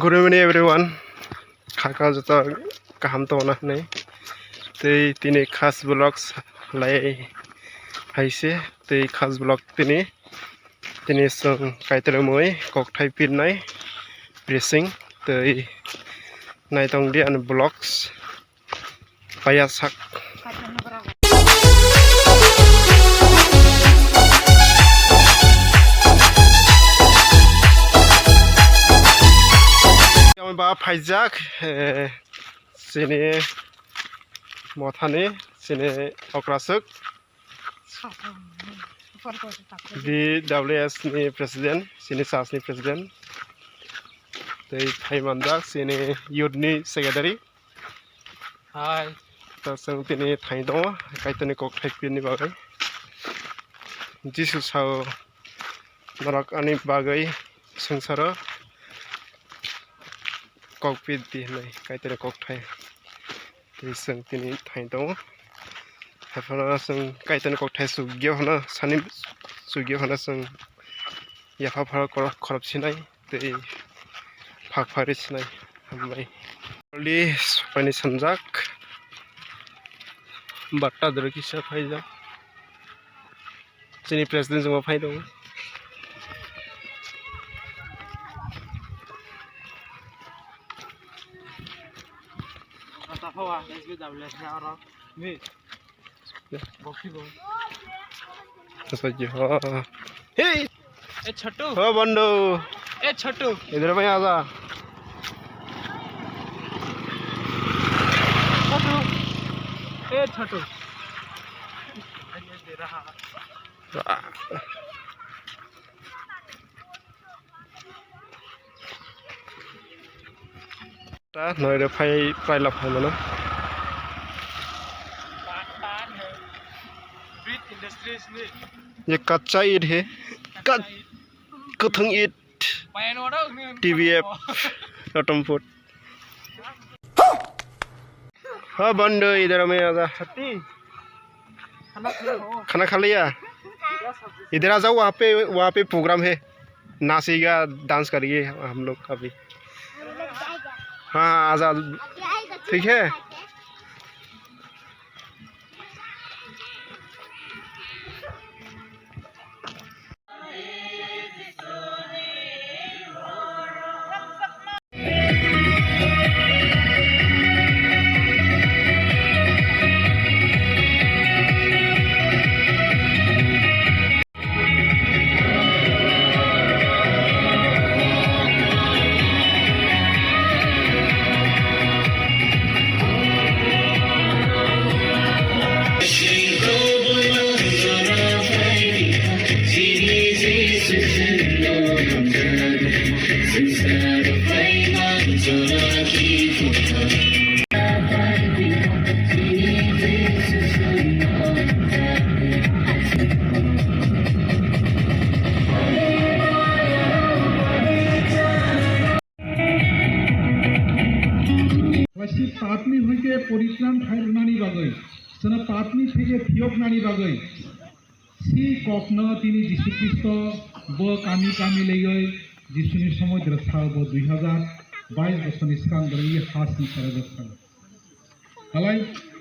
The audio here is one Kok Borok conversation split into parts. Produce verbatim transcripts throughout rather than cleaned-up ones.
Good evening everyone. Khaka joto kaham tongna hinwi. Tei tini khas vlogs lai haise. Tei khas vlog tini. Tini chwng kaitormwi kokthai pirnai. Pressing. Tei naitongdi ani vlogs. Paya sak. Ba phaijak, eh, chini mothani, chini okrasuk. D W S ni president, chini church ni president. Tei phai manjak, chini youth ni secretary. Hai. To chwng tini thani tongo, Kaitorni kokthai pirni bagwi. Jisu sao, "Norok ani bagwi swngcharo kok pir di," hinwi Kaitorni kokthai. Tei chwng tini thani tongo. Haiphano chwng Kaitorni kokthai chukya phano sani chukya phano chwng yapha phano khorop sinai. Tei phak phari sinai hambai. Already sopaini sanjak. Batta doro kisa phaijak. Chini president jongbo phai tongo. Hey! ए छोटू। ओ बंडू। ए छोटू। इधर भाई आजा। छोटू। ए छोटू। Ta noi re phai prai la phai mano. ये कच्चा ईंट है। कच-, कथंग ईंट। T B F Ratanpur। हाँ बंडू, इधर में आजा। खाना खा लिया? इधर आ जाओ, वहाँ पे, वहाँ पे प्रोग्राम है, नाचेगा, डांस करेंगे हम लोग अभी। हाँ, आजा, आजा। ठीक है। Waisi papni hoite poritran khairwnani bagwi, chwngno papni theke phiyoknani bagwi, si kokno tini Jisu Khristo bo kami kami legwi Jisuni somoy dwrwksa bo dui hazar bais bosorni swkang dwrwi ha sini sara dwrwksa. Halai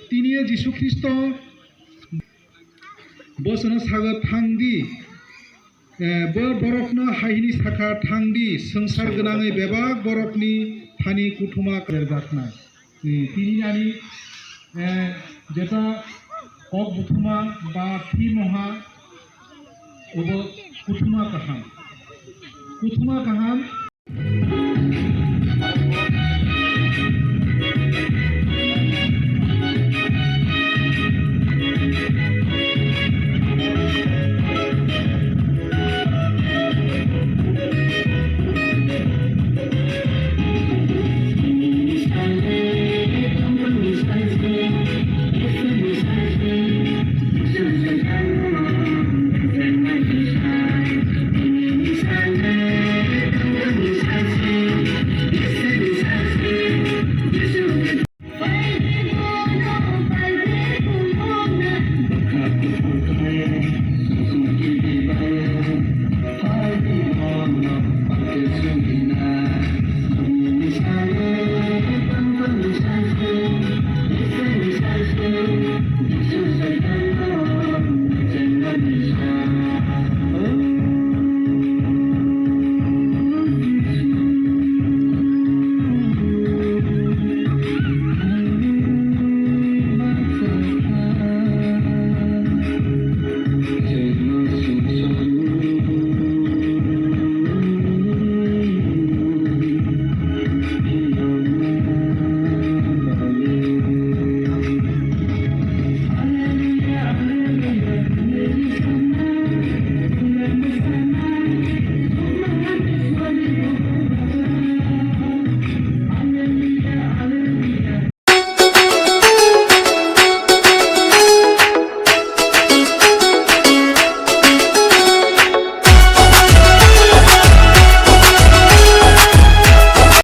tini Jisu Khristo bo chwngno sago thangdi, eh, bo borokno hai hini sakha, "Thangdi, swngchar gwnangwi bebak borokni thani kuthuma klerjaknai." Eh, tini ani, eh, jeta kok buthuma ba thwi moha, obo kuthuma kaham. Kuthuma kaham,